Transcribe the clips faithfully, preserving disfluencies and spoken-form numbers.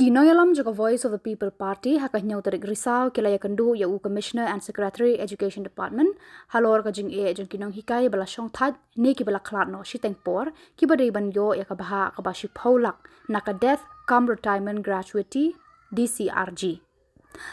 Ki nongïalam jong ka Voice of the People Party ha ka hynñiew tarik Risaw ki la ïakynduh ïa u Commissioner and Secretary Education Department halor ka jingeh jong ki nonghikai ba la shongthait ne kiba la khlad noh shiteng por kiba dei ban ïoh ïa ka bhah kaba shiphew lak na ka Death cum Retirement Gratuity, D C R G.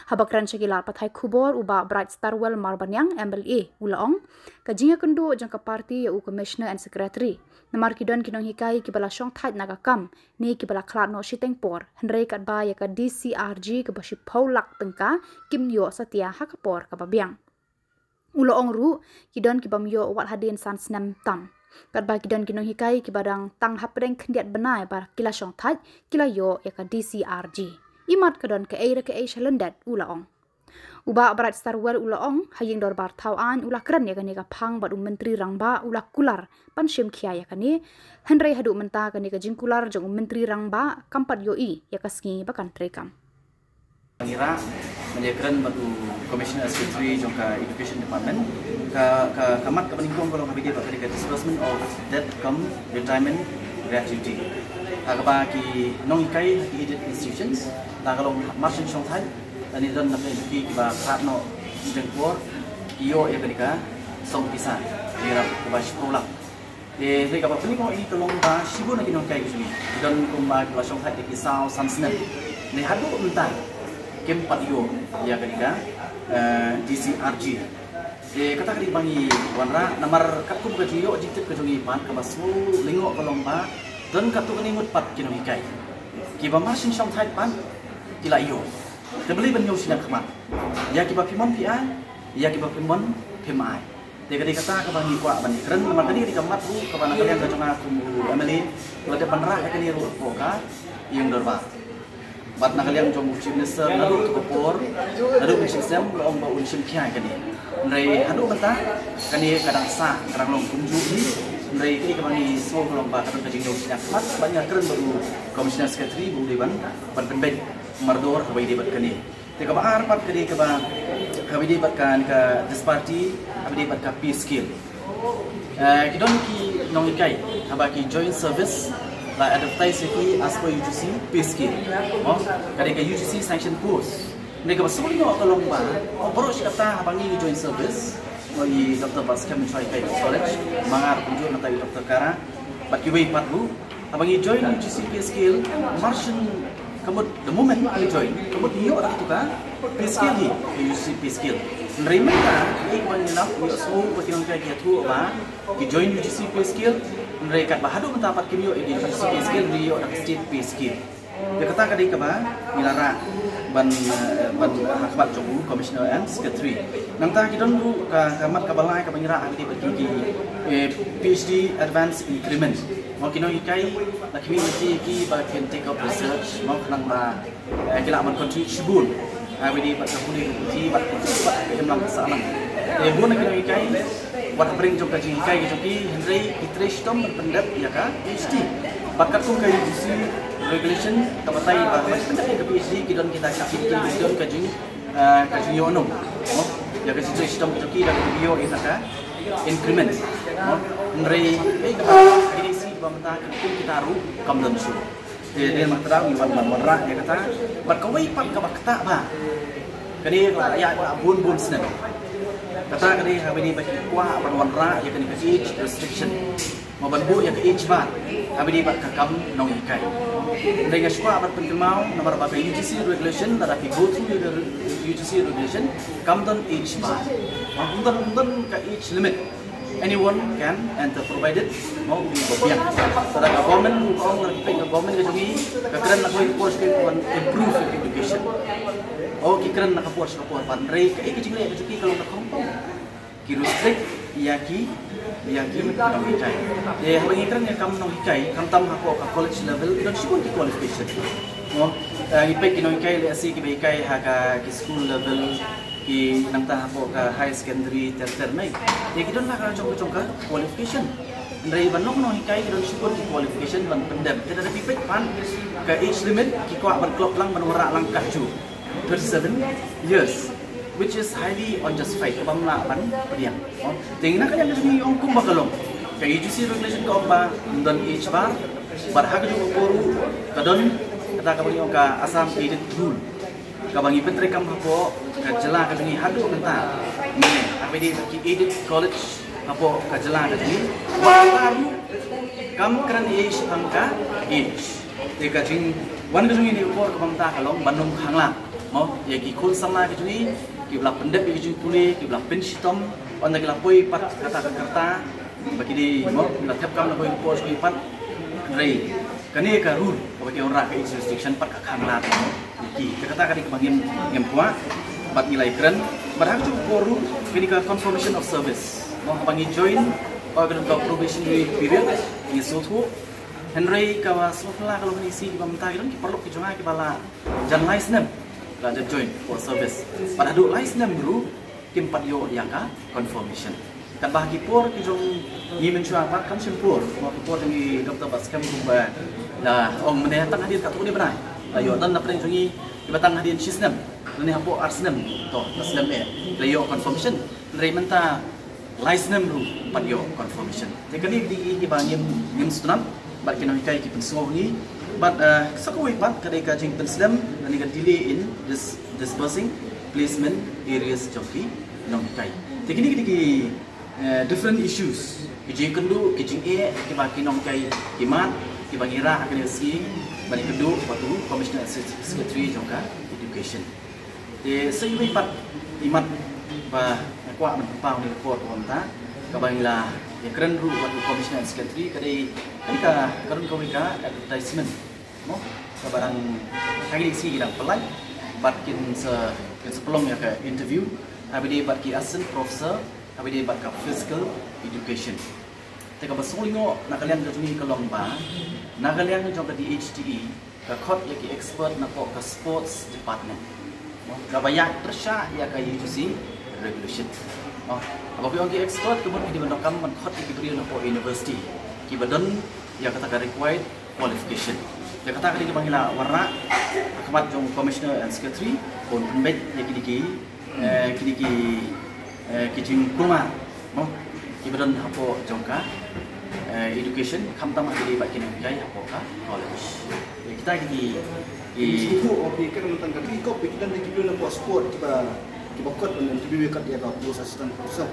Haba kren sha ki lad pathai khubor, u Bah Bright Starwell Marbaniang, M L A, u la ong, ka jingïakynduh jong ka party ïa u Commissioner and Secretary, namar ki don ki nonghikai kiba la shongthait na ka kam ne kiba la khlad noh shiteng por, hynrei katba ïa ka D C R G kaba shiphew lak tyngka kim ïoh satia ha ka por kaba biang. U la ong ruh, ki don kibym ïoh wat hadien san snem tam. Katba ki don ki nonghikai kiba dang tang hapdeng khyndiat bnai ba ki la shongthait, ki la ïoh ïa ka D C R G. Imat ka don kaei re kaei sha lyndet, u la ong. U Bah Bright Starwell u la ong, ha ïing dorbar thaw aiñ u la kren ïa kane ka phang bad u Myntri Rangbah u la kular ban shim khia ïa kane. Hynrei haduh mynta kane ka jingkular jong u Myntri Rangbah kam pat ïohi ïa ka sngi ba kan treikam. Ngi rah ban ïakren bad u Commissioner Secretary jong ka Education Department. Ka, ka, ka mat kaba nyngkong ka long kaba ïadei bad ka disbursement of death cum retirement gratuity ha kaba ki nonghikai ha ki aided institutions, la ka long marshong shongthait, lane don na pdeng ki kiba khlad noh shiteng por, ki ïoh ïa kane ka song pisa, ïa kaba shiphew lak. Te, te kaba pynlong ïa ka long ba shibun na ki nonghikai ki jong ngi, ki don kumba kiba la shongthait da ki saw san snem. Ne haduh mynta kim pat ïoh ïa kane ka, eh, D C R G. Te kata ka dei ba ngi wanrah namar katkum ka jingïoh jingtip ka jong ngi pat, kaba sngewlyngngoh ka long ba don katto katne ngut pat ki nonghikai kiba marshong shongthait pat ki la ïoh. Te balei ban ïoh shiliang khmat? Ïa kiba phi mon phi ai, ïa kiba phi mon phim ai. Te ka dei kata kaba ngi kwah ban ïakren, namar ka dei ka dei ka mat ruh kaba na ka liang ka jong nga kum u M L A, la dep ban rah ïa kane ruh hapoh ka ïing dorbar. Bad na ka liang jong u Chief Minister naduh tu ka por, naduh u Chief Sem la ong ba un shim khia ïa kane. Hynrei haduh mynta kane ka dang sah, ka dang long kumjuh hi. Hynrei ka dei kaba ngi sngew ka long ba ka don ka jingïoh shiliang khmat, bad ngi ïakren bad u Commissioner Secretary ba u dei ban, ban pynbeit mardor kaba ïadei bad kane. Te kaba ar pat ka dei kaba, kaba ïadei bad ka, ka disparity, kaba ïadei bad ka pay scale. Eh, ki don ki nonghikai haba ki join service, la advertise ïa ki as per U G C pay scale. Oh, ka dei ka U G C sanction post. Hynrei kaba sngewlyngngoh ka long ba, oh, baroh shi katta haba ngi join service, oh, i Doctor Batskhem Mynshuwa Hikai College, ma nga ruh kumjuh, nangta i Doctor Kara bad kiwei pat ruh, haba ngi join U G C pay scale, marshong, ka mut the moment ngi join, ka mut ngi ïoh da katu ka pay scale hi, U G C pay scale. Hynrei mynta, eh, kaba ngi lap, ngi ïohsngew ba ki nonghikai ki ïathuh ba ki join U G C pay scale, hynrei katba haduh mynta pat kim ïoh ïa ka U G C pay scale, ngi ïoh da ka state pay scale. Ïa kata ka dei kaba ngi la rah ban, eh, ban ha khmat jong u Commissioner and Secretary. Nangta ki don ruh ka, ka mat kaba lai kaba ngi rah ha kane bad ki, ki, eh, P H D advance increment. Mo ki nonghikai la khmih lynti ïa ki ba kin take up research, mo khnang ba, eh, ki lah ban contribute shibun ha kane bad ka pule ka puthi bad ka, bad ka imlang ka sahlang. Te bun na ki nonghikai wat hapdeng jong ka jinghikai ka jong ki, hynrei ki trei shitom ban pyndep ïa ka P H D. Bad katkum ka U G C regulation ka batai ba ban pyndep ïa ka P H D ki don kita ki, ki don ka jing, eh, ka jingïohnong, mo, ïa ka jingtrei shitom ka jong ki, da kaba ïoh ïa ka increment, mo. Hynrei, eh, kaba, ka dei shi ba mynta katkum kita ruh kam don shuh. Te dei ma kata ngi wan ban wanrah ïa kata. Bad kawei pat kaba ktah ba kane ka la ïaid bun bun snem. Kata ka dei ha kaba ïadei bad ki kwah ban wanrah ïa kane ka age restriction, mo, ban buh ïa ka age bar ha kaba ïadei bad ka kam nonghikai. Hynrei nga shu kwah ban pynkynmaw namar ba ka U G C regulation, lada phi go through ïa ka U G C regulation, kam don age bar. Mo, ym don, ym don ka age limit. Anyone can enter provided, mo, u dei ba biang. Lada ka government, u ong, lada phi peit ka government ka jong ngi, ka kren na kawei ka por sha kawei ka por ban improve education. O, ki kren na ka por sha ka por, ban rei kaei ka jingleh ka jong ki ka long na khongpong. Ki restrict ïa ki, ïa ki nonghikai. Te haba ngi kren ïa kam nonghikai, khamtam hapoh ka college level, ki don shibun ki qualification. Mo, eh, ngi peit ki nonghikai lehse kiba hikai ha ka, ki school level, ki nangta hapoh ka higher secondary ter ter, nai. Te ki don la ka jong ka jong ka qualification. Hynrei ban long nonghikai ki don shibun ki qualification ban pyndep. Te lada phi peit pat ka age limit, ki kwah ban klop lang, ban wanrah lang katjuh, thirty seven years, which is highly unjustified, kaba ym lah ban pdiang. Te ngi na ka liang ka jong ngi ong kumba ka long, ka U G C regulation ka ong ba ym don age bar, bad ha ka jong ka por ruh ka don ka Kaba ngi ong ka Assam Aided Rule kaba ngi pyntreikam hapoh ka jylla ka jong ngi haduh mynta. Ngi haba dei ki aided college hapoh ka jylla ka jong ngi. Ba ka ruh kam kren ei shaphang ka age. Te ka jingwan ka jong ngi ha kane ka por kaba mynta ka long ban ym khanglad mo ïa ki khun samla ka jong ngi kiba la pyndep ïa ki jingpule, kiba la pynshitom, ynda ki la poi pat kata ka rta ba ki dei mo, ki la thep kam na poi por shuh pat. Hynrei kane ka rule kaba ki wanrah ka age restriction pat ka khanglad mo ïa ki. Te kata ka dei kaba ngim, ngim kwah bad ngi la ïakren. Bad ha kajuh ka por ruh kane ka confirmation of service mo, haba ngi join, oh, ka don ka probationary period, ngi sngewthuh. Hynrei kaba sngewphylla ka long kane, ki sngi kiba mynta ki don ki paralok ki jong nga kiba la jan lai snem la jan join for service. Bad haduh lai snem ruh kim pat ïoh ïa ka confirmation. Katba ha ki por ki jong ngi mynshuwa pat kam shym por, ha ki por jong ngi Doctor Batskhem kumba la ong mynne, tang hadien katto katne bnai la ïoh. Don na pdeng jong ngi kiba tang hadien shi snem lane hapoh ar snem, to, la slem eh la ïoh confirmation. Hynrei mynta lai snem ruh pat ïoh confirmation. Te kane ka dei kiba ngim, ngim sngewtynnat bad ki nonghikai ki pynsngew ha ngi. Bad, eh, sa kawei pat ka dei ka jingpynslem lane ka delay in dis-, disbursing placement arrears jong ki nonghikai. Te kine ki dei ki, eh, different issues, ki jingkynduh, ki jingeh kiba ki nonghikai ki mad, kiba ngi rah ha kane ka sngi ban ïakynduh bad u Commissioner and Secretary jong ka Education. Te sa iwei pat i mat ba nga kwah ban pynpaw ha kane ka por kaba mynta, kaba ngi la ïakren ruh bad u Commissioner and Secretary, ka dei, ka dei ka, ka don kawei ka advertisement mo, kaba dang, ha kine ki sngi ki dang pynlait bad kin sa, kin sa pynlong ïa ka interview, haba dei bad ki assistant professor, haba dei bad ka physical education. Te kaba sngewlyngngoh na ka liang ka jong ngi ka long ba na ka liang jong ka D H T E ka khot ïa ki expert napoh ka sports department, kaba ïaid pyrshah ïa ka U G C regulation. Haba ki ong ki expert, ka mut ki dei ban donkam ban khot ïa ki briew napoh university kiba don ïa kata ka required qualification. Te kata ka dei kaba ngi la wanrah ha khmat jong Commissioner and Secretary, ban pynbeit ïa kine ki, eh, kine ki, eh, ki jingkulmar mo kiba don hapoh jong ka, eh, education, khamtam ha kaba ïadei bad ki nonghikai hapoh ka college. Ïa kita ki dei ki, ki, ki don ki briew napoh sport kiba, kiba kot ban interview ïa ka post assistant professor.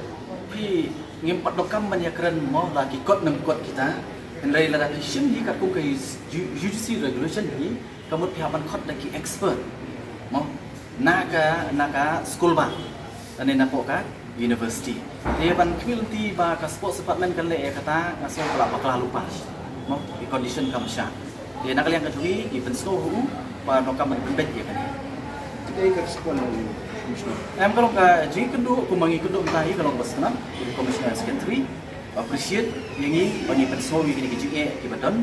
Phi, ngim pat donkam ban ïakren mo la ki kot ne em kot kita. Hynrei lada phi shim hi katkum ka U G C regulation hi, ka mut phi hap ban khot da ki expert mo na ka, na ka skulbah lane napoh ka university. Te ban khmih lynti ba ka sports department kan leh ïa kata, nga sngew ka la bakla lypa mo, ki condition kam shah. Te na ka liang ka jong ngi, ngi pynsngew ha u ba donkam ban pynbeit ïa kane. Te ka respond ng Commissioner, em, ka long ka jingkynduh kumba ngi kynduh mynta hi, ka long ba sngewtynnat. Commissioner Secretary appreciate ïa ngi ba ngi pynsngew ïa kine ki jingeh kiba don.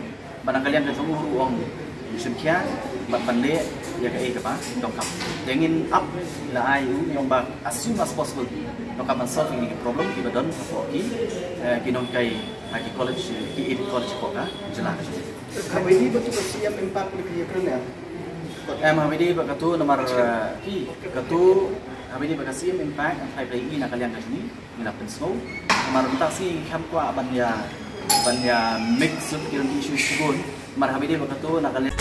Bad na ka liang ka jong u ruh u ong u shim khia bad ban leh ïa kaei kaba donkam. Te ngin ap, la ai u, ngi ong ba as soon as possible donkam ban solve ïa kine ki problem kiba don hapoh ki, eh, ki nonghikai ha ki college, ki aided college hapoh ka jylla ka jong ngi. Haba ïadei bad katu ka C M Impact, phi ïakren ïa, em, haba ïadei bad katu namar, eh, ki, katu, haba ïadei bad ka C M Impact, haba ïadei na ka liang ka jong ngi, ngi la pynsngew. Namar mynta ka sngi ngim kwah ban ïa, ban ïa mix up ki issue shibun. Namar haba ïadei bad katu na ka liang